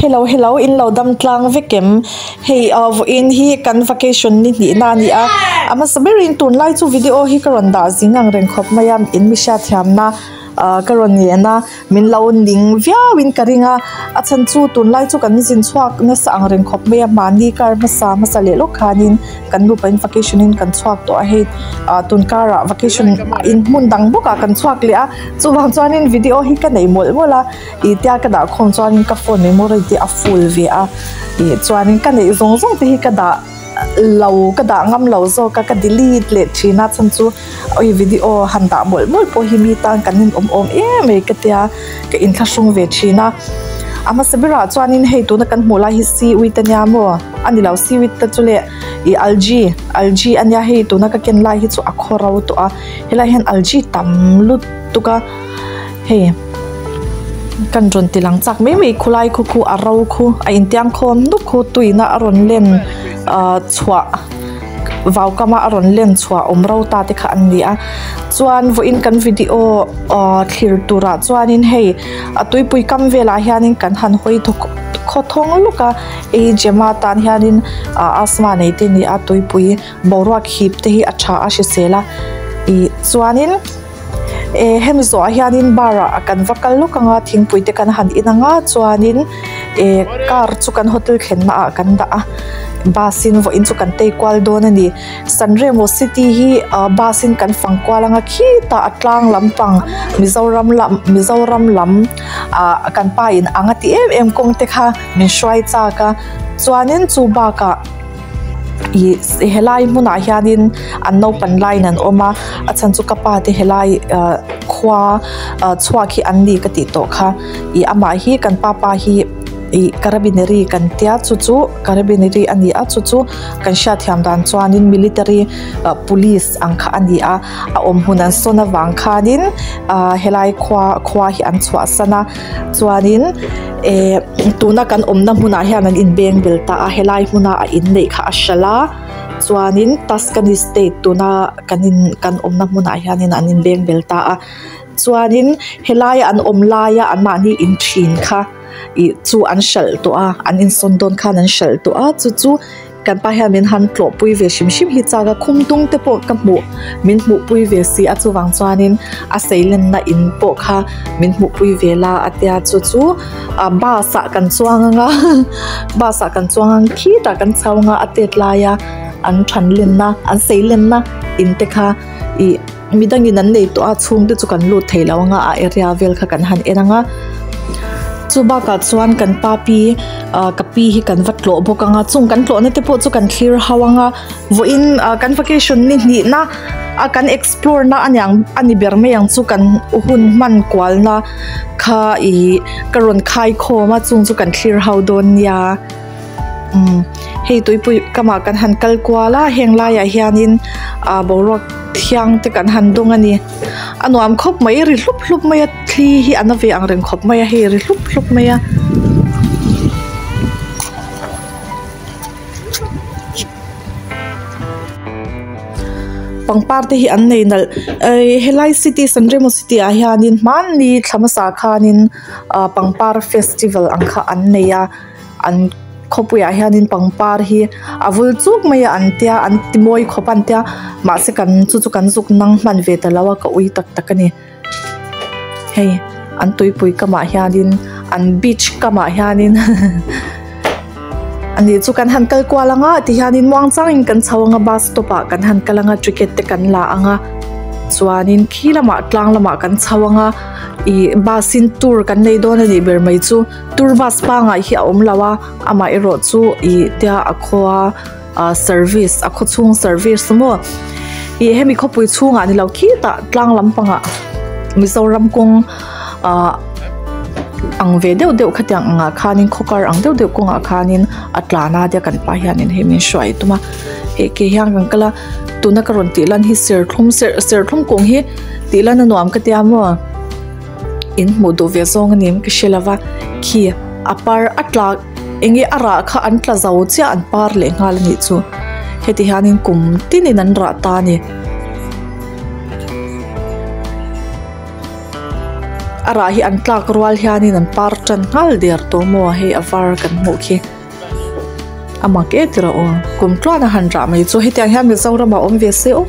Hello hello in lo dam tlang vek em hei ah vawiin hi kan vacation ni hnih na a ni a a hmasa berin tunlai chu video hi ka rawn dah zing ang reng khawp mai a in mi hriatthiamna ah ka rawn ngen a min lo ning viau in ka ring a a chhan chu tunlai chu kan zin chhuak nasa ang reng khawp mai a mahni kar hmasa hmasa leh lawk khanin kan nupa in vacation in kan chhuak tawh a hei ah tun karah vacation in hmun dang bawk ah kan chhuak leh a chuvang chuanin video hi ka nei mawlh mawlh a ih tia ka dah khawm chuanin ka phone memory te a full ve a ih chuanin ka neih zawng zawng te hi ka dah lo ka dah ngam lo zawk a ka delete leh thin a chhan chu awi video han dah mawlh mawlh pawh hi mi tan kan in awm awm em mai ka tia ka inthlahrung ve thin a a hmasa berah chuanin hei tuna kan hmuh lai hi seaweed ania maw a ni lo seaweed te chu leh ih algae algae ania hei tuna ka ken lai hi chu a khaw ro tawh a helaiah hian algae tam lutuk a hei kan rawn ti lang chak mai mai khulai khu khu a ro khu a intiang khawm nuk khu tuina a rawn len ah chhuah vau kama a rawn len chhuah awm ro ta te kha an ni a chuan vawiin kan video ah thlir turah chuanin hei a tuipui kam velah hianin kan han hawi thawk khawthawng lawk a hei Gemma tan hianin ah asthma nei te a ni a tuipui boruak hip te hi a tha a hrisel a ih chuanin. Eh hemi zawhah hianin bar ah kan va kal lawk ang a thingpui te kan han in ang a chuanin eh car chu kan hotel thlenna ah kan dah a bus in vawiin chu kan tei kual dawn a ni Sanremo city hi ah bus in kan fang kual ang a khitah a tlang lampang Mizoram lam Mizoram lam ah kan pa in ang a ti em em kawng te kha min hruai chak a chuanin chu bakah. Ih helai hmunah hianin an naupan laiin an awm a a chhan chu ka pa te helai ah khua ah chhuak hi an ni ka tih tawh kha ih amah hi kan papa hi ih carabinary kan tia chu chu carabinary a ni a chu chu kan hriatthiam dan chuanin military ah police ang kha a ni a a awm hmun an sawn avang khanin ah helai khua khua hi an chhuahsan a. Chuanin eh tuna kan awmna hmunah hian an inbeng bel ta a helai hmuna a inneih kha a hralh a chuanin Tuscany state tuna kan in kan awmna hmunah hianin an inbeng bel ta a chuanin helaia an awm laia anmahni in thin kha ih chu an hralh tawh a an insawn dawn khan an hralh tawh a chu chu. Kan pa hian min han tlawh pui ve hrim hrim hi chak a khum tung te pawh ka hmuh min hmuh pui ve si a chuvang chuanin a seilenna in pawh kha min hmuh pui ve la a tia chu chu ah bus ah kan chuang anga bus ah kan chuang ang khitah kan chho anga a tet laia an than lenna an seilenna in te kha ih midangin an nei tawh a chhungte chu kan lut thei lo anga a area vel kha kan han en anga chu bakah chuan kan pa pi ah ka pi hi kan va tlawh bawk anga chung kan tlawhna te pawh chu kan thlir ho anga vawiin ah kan vacation ni hnihna a kan explore na aniang a ni ber mai ang chu kan hun hman kualna kha ih ka rawn khai khawm a chung chu kan thlir ho dawn nia. Umm hei tuipui kamah kan han kal kual a heng laiah hianin ah boruak thiang te kan han dawng a ni a nuam khawp mai ri hlup hlup mai a thli hi a na ve ang reng khawp mai a hei ri hlup hlup mai a. Pangpar te hi an nei nalh eh helai city Sanremo city ah hianin hmanni thla hmasa khanin ah pangpar festival ang kha an nei a. An khawpuiah hianin pangpar hi a vul chuk mai a an tia an ti mawi khawp a an tia mahse kan chu chu kan zuk nang hman ve ta lo a ka ui tak tak a ni hei an tuipui kamah hianin an beach kamah hianin ani chu kan han kal kual ang a tihianin muang changin kan chho ang a bus stop ah kan han kal ang a ticket te kan la ang a chuanin khi lamah tlang lamah kan chho ang a ih bus in tour kan nei dawn a nih ber mai chu. Tour bus pangai hi a awm lo a amah erawh chu ih tia a khua ah service a khaw chhung service maw ih hemi khawpui chhungah ni lo khitah tlang lampangah Mizoram kawng ah ang ve deuh deuh khatiang angah khanin khaw kar ang deuh deuh kawngah khanin a tlan a tia kan pa hianin hei min hruai tum a hei ke hian kan kal a tuna ka rawn tih lan hi serthlum serthlum kawng hi tih lan a nuam ka tia maw. In hmuh duh ve zawng a ni em ka hre lova khi a par a tla eng nge a rah kha an tla zo chiah an par leh nghal a nih chu heti hianin kum tinin an rah ta a ni. A rah hi an tlak rual hianin an par tan nghal der tawh maw hei a var kan hmuh khi a mak e tiraw aw kum tluan a han rah mai chu hetiang hian Mizoram ah awm ve se aw.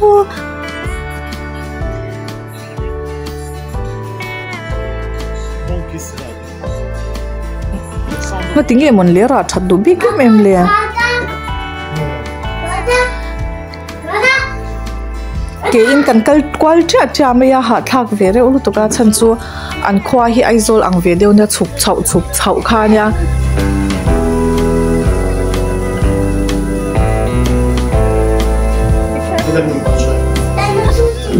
Ngati nge mawn le rah that duh bik em em le. Ke in kan kal kual chiah chiah mai a hahthlak ve reuh lutuk a chhan chu an khua hi Aizawl ang ve deuh nia chhuk chhoh chhuk chhoh kha ania.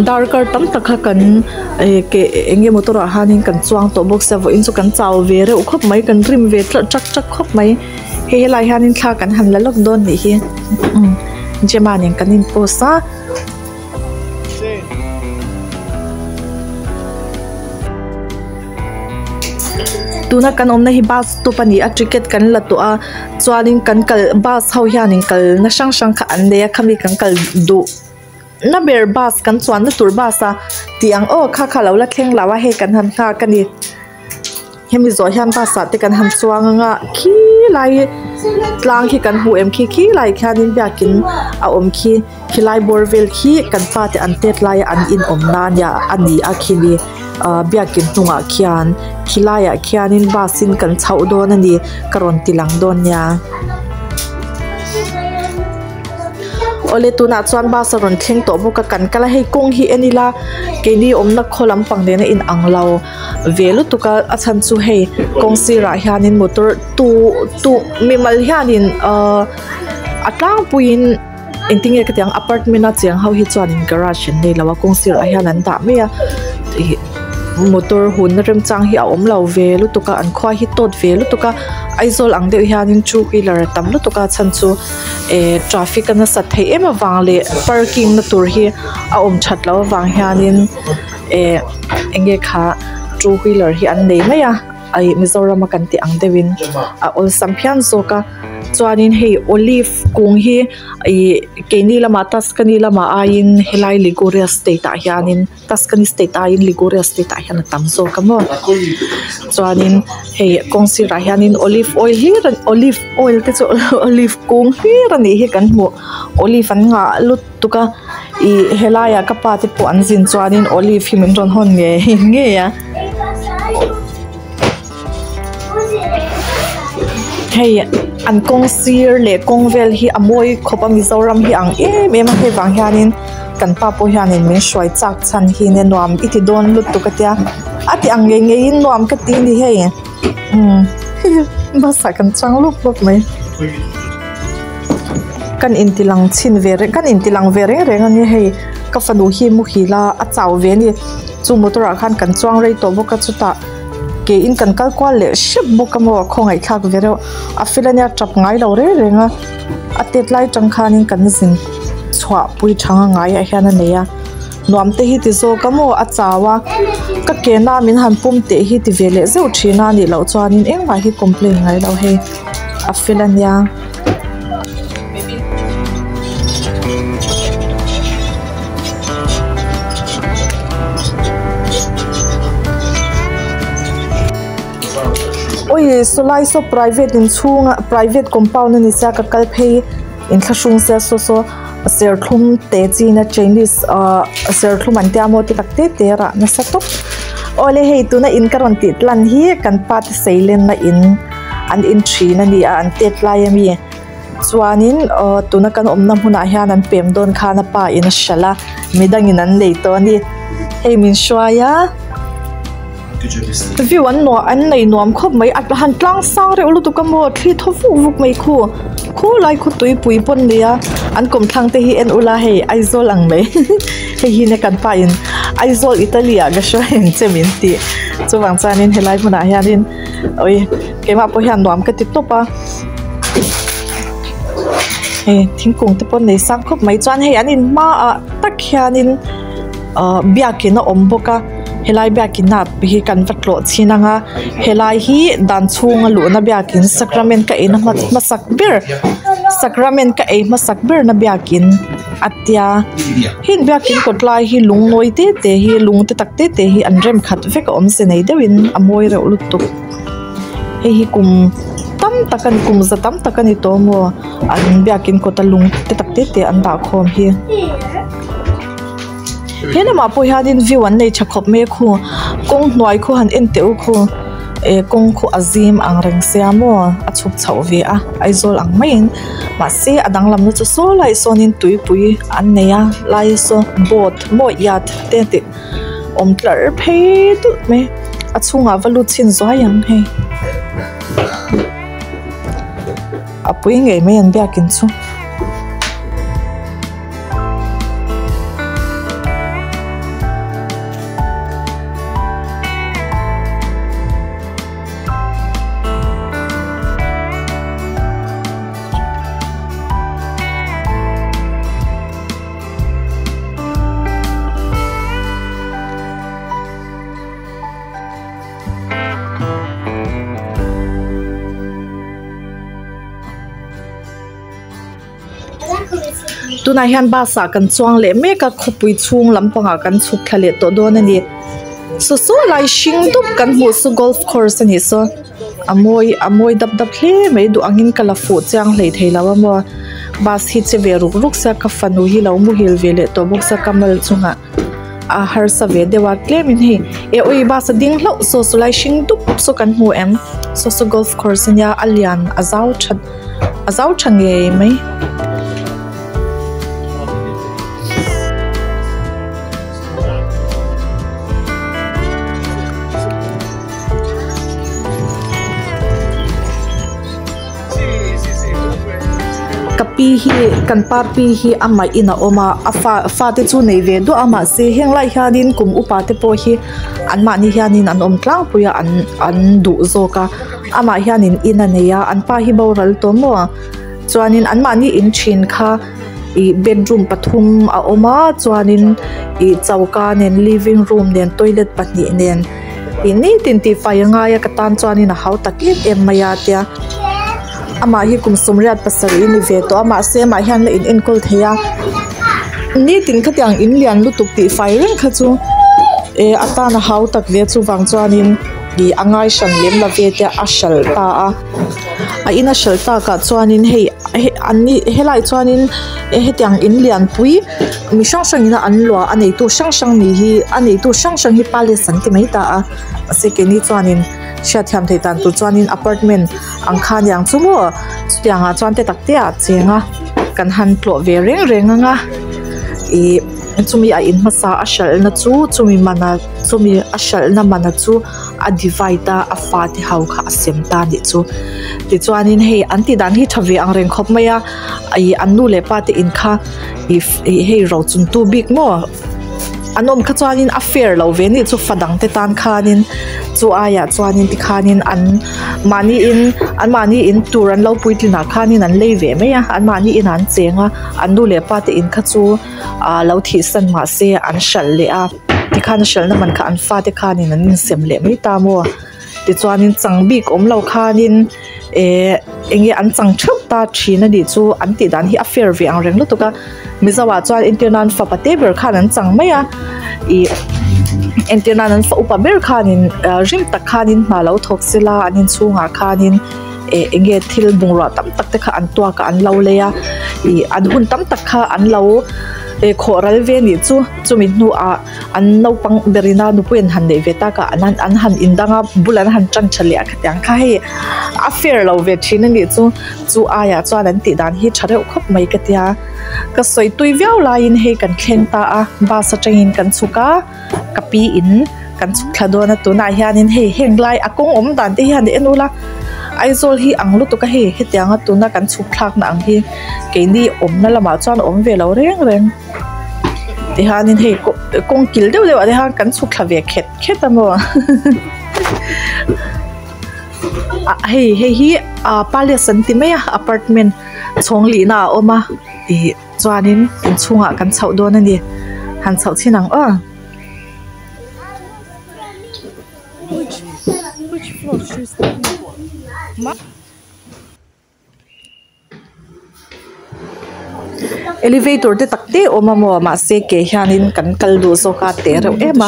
Darkar tam tak kha kan eh ke eng nge motor ah hianin kan chuang tawh bawk sia vawiin chu kan chau ve reuh khawp mai kan rim ve trak trak khawp mai. Hei helai hianin thla kan han la lawk dawn nih hi umm Gemma nen kan in post a. Tuna kan awmna hi bus stop a ni a ticket kan la tawh a chuanin kan kal bus ho hianin kalna hrang hrang kha an nei a khami kan kal duh na ber bus kan chuanna tur bus a tih ang aw kha kha lo la thleng lo a hei kan han nghak a ni. Hemi zawh hian bus ah te kan han chuang anga khilai tlang khi kan hmu em khi khilai khianin biakin a awm khi khilai bawr vel khi kan pa te an tet laia an inawm na ania a ni a khimi ah biakin hnungah khian khilaiah khianin bus in kan chhoh dawn a ni ka rawn ti lang dawn nia. Awle tunah chuan bus a rawn thleng tawh bawk a kan kal a hei kawng hi en ila keini awmna khaw lampang nena inang lo. Ve lutuk a a chhan chu hei kawng sirah hianin motor tu tu mimal hianin ahh a tlangpuiin engtin nge ka tih ang apartment a cheng ho hi chuanin garage an nei lo a kawng sirah hian an dah mai a ih motor hunna remchang hi a awm lo ve lutuk a an khua hi tawt ve lutuk a Aizawl ang deuh hianin two wheeler a tam lutuk a a chhan chu eh traffic a nasat theih em avang leh parking na tur hi a awm that loh avang hianin. Eh eng nge kha two wheeler hi an nei mai a ih Mizoram a kan tih ang deuh in a awlsam phian zawk a chuanin hei olive kung hi ih keini lamah Tuscany lamah aiin helai Liguria state ah hianin Tuscany state aiin Liguria state ah hian a tam zawk a maw chuanin hei kawng sirah hianin olive oil hlir olive oil te chu olive kung hlir a nih hi kan hmuh olive an ngah lut-- tuk a ih helaiah ka pa te pawh an zin chuanin olive hi min rawn hawn ngei ngei a hei an kawng sir leh kawng vel hi a mawi khawp a Mizoram hi ang em em a hei vang hianin kan pa pawh hianin min hruai chak chhan hi nia nuam i ti dawn lutuk a tia a ti ang ngei ngeiin nuam ka ti a ni hei umm bus ah kan chuang lawp lawp mai. Kan inti lang chhin ve reng kan inti lang ve reng reng a nia hei ka fanu hi muhil a a chau ve a ni chu motor ah khan kan chuang rei tawh bawk a chutah ke in kan kal kual leh hrep bawk a maw khawngaih thlak ve reuh a fel a nia tap ngai lo reng reng a a tet lai tang khanin kan zin chhuah pui thang a ngaiah hian a nei a nuam te hi ti zawk a maw a chau a ka ke na min han pum teh hi ti ve leh zeuh thin a nih loh chuanin engmah hi complain ngai lo hei a fel a nia. Oi sawlai saw private inchhunga private compound a ni sia ka kal phei inthlahrung sia saw saw serthlum te chin a chinese ahh serthlum an tia maw te tak te te rah nasa tawp awle hei tuna in ka rawn tih tlan hi kan pa te seilenna in. An in thin a ni a an tet lai a mi chuanin aw tuna kan awmna hmunah hian an pem dawn khan a pa in a hralh a midangin an nei tawh a ni hei min hruai a view an nuam an nei nuam khawp mai a han tlang sang reuh lutuk a maw thli thaw vuk vuk mai khu khulai khaw tuipui pawn a nia an kawmthlang te hi en ula hei Aizawl ang mai hei hi nia kan pa in Aizawl Italy ah ka hruai ang che min tih chuvang chuanin helai hmunah hianin. Oi keimah pawh hian nuam ka ti tawp a hei thingkung te pawh nei sang khawp mai chuan hei an in hmaah tak hianin ahh biakin a awm bawk a helai biakin ah hi kan va tlawh chhin ang a helai hi dan chhunga luhna biakin sacrament ka ei na hmasak ber sacrament ka ei hmasak ber na biakin. a tia heng biakin kawt lai hi lung nawi te te hi lung te tak te te hi an rem khat vek a awmze nei deuhin a mawi reuh lutuk hei hi kum tam tak a ni kum za tam tak a ni tawh maw an biakin kawta lung te tak te te an dah khawm hi. He lamah pawh hianin view an nei tha khawp mai a khu kawng hnuai khu han en teh u khu eh kawng khu a zim ang reng sia maw a chhuk chhoh ve a Aizawl ang maiin mahse a danglam na chu saw laiah sawnin tuipui an nei a lai saw boat maw yacht te tih awm tlar phei dulh mai a chhungah va lut chhin zuai ang hei a pui ngei mai an biakin chu. Tunah hian bus ah kan chuang leh mek a khawpui chhung lampangah kan chhuk thla leh tawh dawn a ni saw saw lai hring dup kan hmuh chu golf course a nih saw a mawi a mawi dap dap hle mai duh angin ka la fuh chiang hlei thei lo a maw bus hi che ve ruk ruk sia ka fanu hi lo muhil ve leh tawh bawk sia ka mal chungah a harsa ve deuh a tlemin hei eh awi bus a ding hlauh saw saw lai hring dup saw kan hmu em saw saw golf course a nia a lian a zau that. A zau tha ngei mai. Ka pi hi kan pa pi hi amah in a awm a a fa fate chu nei ve duah a mahse heng lai hianin kum upa te pawh hi anmahni hianin an awm tlangpui a an an duh zawk a. Amah hianin in a nei a an pa hi boral tawh maw chuanin anmahni in thin kha ih bedroom pathum a awm a chuanin ih choka nen living room nen toilet pahnih nen ih nitin tih fai a ngai a ka tan chuanin a hau tak em em mai a tia amah hi kum sawmriat pasarih a ni ve tawh a mahse amah hian la in enkawl thei a nitin khatiang in lian lutuk tih fai reng kha chu eh a tan a hau tak ve chuvang chuanin. Ih a ngai hran lem lo ve te a hralh ta a a in a hralh takah chuanin hei an ni helaiah chuanin hetiang in lianpui mi hrang hrang ina an luah a neitu hrang hrang ni hi a neitu hrang hrang hi palace an ti mai ta a mahse keini chuanin hriatthiam theih dan tur chuanin apartment ang kha aniang chu maw chutiangah chuan te tak te ah a cheng a kan han tlawh ve reng reng ang a ih chumi a in hmasa a hralhna chu chumi manah. Chumi a hralhna mana chu a divide a a fate ho kha a sem ta anih chu tichuanin hei an tih dan hi tha ve ang reng khawp mai a ih an nu leh pa te in kha ih hei ro chung tu bik maw an awm kha chuanin a fair lo ve anih chu fa dang te tan khanin chu aiah chuanin tikhanin an mahni in an mahni in tur an lo puitlin ah khanin an lei ve mai a an mahni inah an cheng a an nu leh pa te in kha chu ah lo thih san mahse an hralh leh a. Tikhan a hralhna man kha an fate khanin an insem leh mai ta maw tichuanin chang bik awm lo khanin ehh eng nge an chang theuh ta thin a nih chu an tih dan hi a fair ve ang reng lutuk a mizo ah chuan entir nan fapa te ber khan an chang mai a ih entir nan an fa upa ber khanin ah rim tak khanin hna lo thawk sela an inchhungah khanin eh eng nge thil bungrua tam tak te kha an tuak a an lo lei a ih an hun tam tak kha an lo eh khawh ral ve a nih chu. Chumi hnuah an naupang berina nupui an han neih ve tak a an han an han indang a bul an han tan tha leh a khatiang kha hei a fair lo ve thin a nih chu chu aiah chuan an tih dan hi tha reuh khawp mai ka tia ka sawi tui viau laiin hei kan thleng ta a bus atangin kan chhuk a ka pi in kan chhuk thla dawn a tunah hianin hei heng lai a kawng awm dan te hian en ula Aizawl hi ang lutuk a hei hetianga tuna kan chhuk thlakna ang hi keini awmna lamah chuan awm ve lo reng reng. Tihianin hei kawng kil deuh deuh ah te hian kan chhuk thla ve khet khet a maw ah hei hei hi ah palace an ti mai a apartment chhawng lihna a awm a ih chuanin inchhungah kan chhoh dawn a ni han chhoh chhin ang aw. Elevator te tak te a awm a maw mahse ke hianin kan kal duh zawk a te reuh em a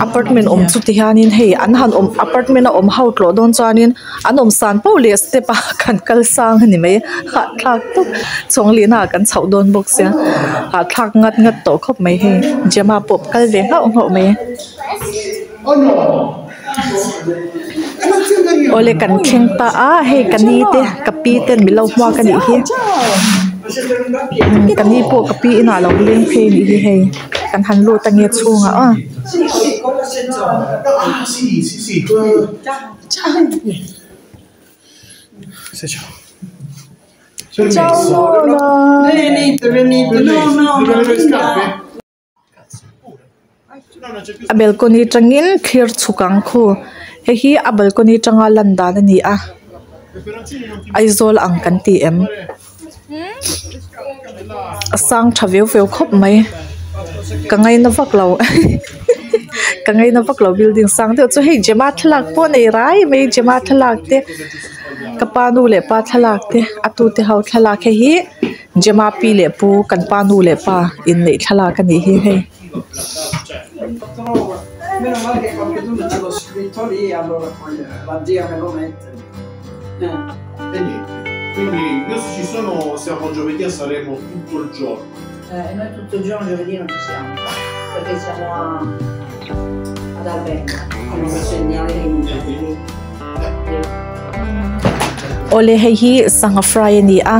apartment awm chu ti hianin hei an han awm apartment a awm ho tlawh dawn chuanin an awm san poh leh step a kan kal sang a ni mai hahthlak tawp chhawng lihna ah kan chhoh dawn bawk sia hahthlak ngat ngat tawh khawp mai hei Gemma pawh kal ve nghauh nghauh mai. Awle kan thleng ta a hei ka ni te ka pi ten min lo hmuak a nih hi ka ni pawh ka pi inah a lo leng phei a nih hi hei kan han lut ange chhungah aw. A balcony tangin thlir chhuk ang khu hei hi a balcony tanga lan dan a ni a Aizawl ang kan ti em a sang tha veu veu khawp mai ka ngaina vak lo ka ngaina vak lo building sang deuh chu hei Gemma thlalak pawh a nei rai mai Gemma thlalak te ka pa nu leh pa thlalak te a tute ho thlalak hei hi. Gemma pi leh pu kan pa nu leh pa inneih thlalak a nih hi hei. Awle hei hi sangha fry a ni a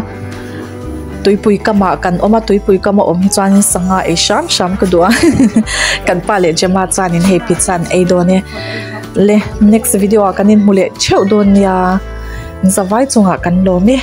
tuipui kamah kan awm a tuipui kama awm hi chuanin sangha ei hram hram ka duh a kan pa leh Gemma chuanin hei pizza an ei dawn e le next video ah kan inhmu leh theuh dawn nia zavai chungah kan lawm e.